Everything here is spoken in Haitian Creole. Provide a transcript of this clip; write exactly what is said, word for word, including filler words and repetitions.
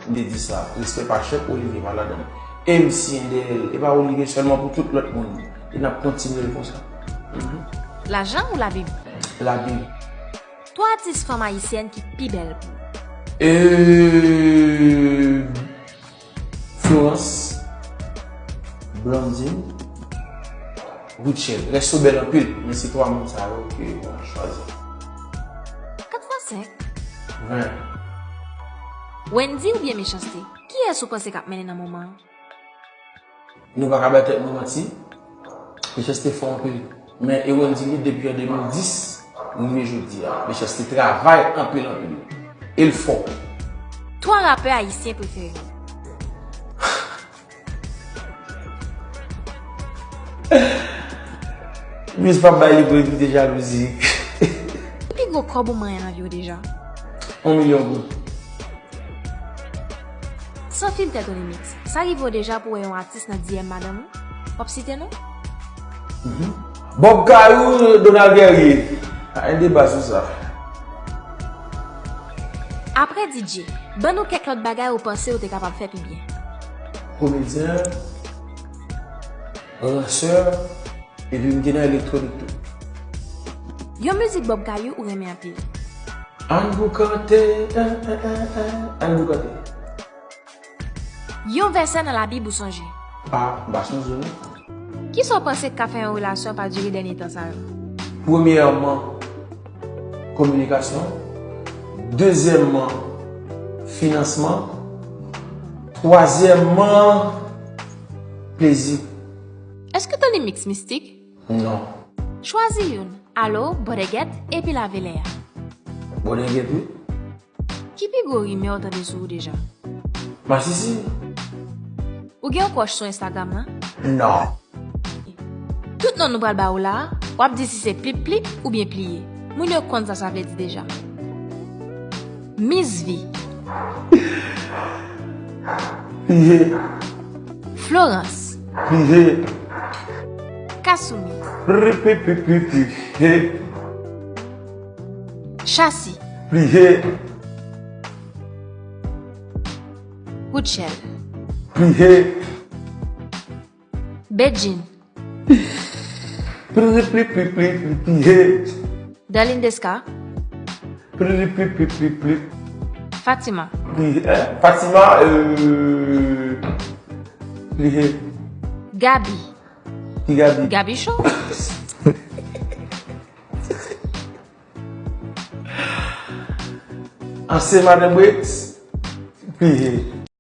M te di sa, respè pa chèf, Olivier pa ladan. E m siyen dèyè l, e pa Olivier sèlman, pou tout lòt moun. E n ap kontinye l konsa. Mhm. Lajan ou Labib? Labib. Twa atis fanm ayisyèn ki pi bèl pou ou? Euh, Florence, Blondine, Rutshelle. Rès yo bèl anpil, men se twa moun sa yo ke mwen chwazi. Kat fwa senk? Ven. Wendy oubyen Mechanste? Kiyès ou panse k ap mennen nan moman an? Nou pa ka bay tèt nou manti. Mechanste fò anpil. Men e Wendy li depi an de mil dis, rive jodi a. Mechanste travay anpil anpil. E l fò. Twa rapè ayisyen prefere w? Miz p ap bay li pou evite jalouzi. Pi gwo kòb ou manyen nan vi w deja? Yon milyon goud. San filtè Tony Mix, sa rive w deja pou w wè yon atis nan D M madanm ou? W ap site non? Mhm. Bob Kayou, Donald Guerrier. Pa gen deba sou sa. Apre D J, ban nou kèk lòt bagay ou panse ou te kapab fè pi byen. Komedyen, ransè, epi m te nan elektwonik tou. Yon mizik Bob Kayou ou renmen anpil? Ann boukante, eh, eh, eh, eh, ann boukante. Yon vèsè nan Labib ou sonje? Ah, m pa sonje non. Kisa w panse k ka fè yon relasyon pa dire dènye tan sa yo? Premyèman, kominikasyon. Dezyèmman, finansman. Twazyèmman, plezi. Èske Tony Mix mistik? Non. Chwazi youn. Alo, bòdègèt, epi lave lè a. Bòdègèt, wi. Ki pi gwo rimè w tande sou ou deja? Masisi. Ou gen yon crush sou Instagram la? Non. Tout non nou pral ba ou la a, w ap di si se plip plip oubyen pliye. Moun yo konn sa sa vle di deja. Miss Vi. Pliye. Florence. Pliye. Kasumi. Pri, pri, pri, pri, pliye. Chasi. Pliye. Rutshelle. Pliye. Bedjine. Pli, pli, pli, pli, pli, pliye. Darline Desca. Pli, pli, pli, pli, pli. Fatima. Pliye, eh, Fatima, euh, pliye. Gaby. Ki Gaby? Gaby Show. Ansyen madan Briggs, pliye.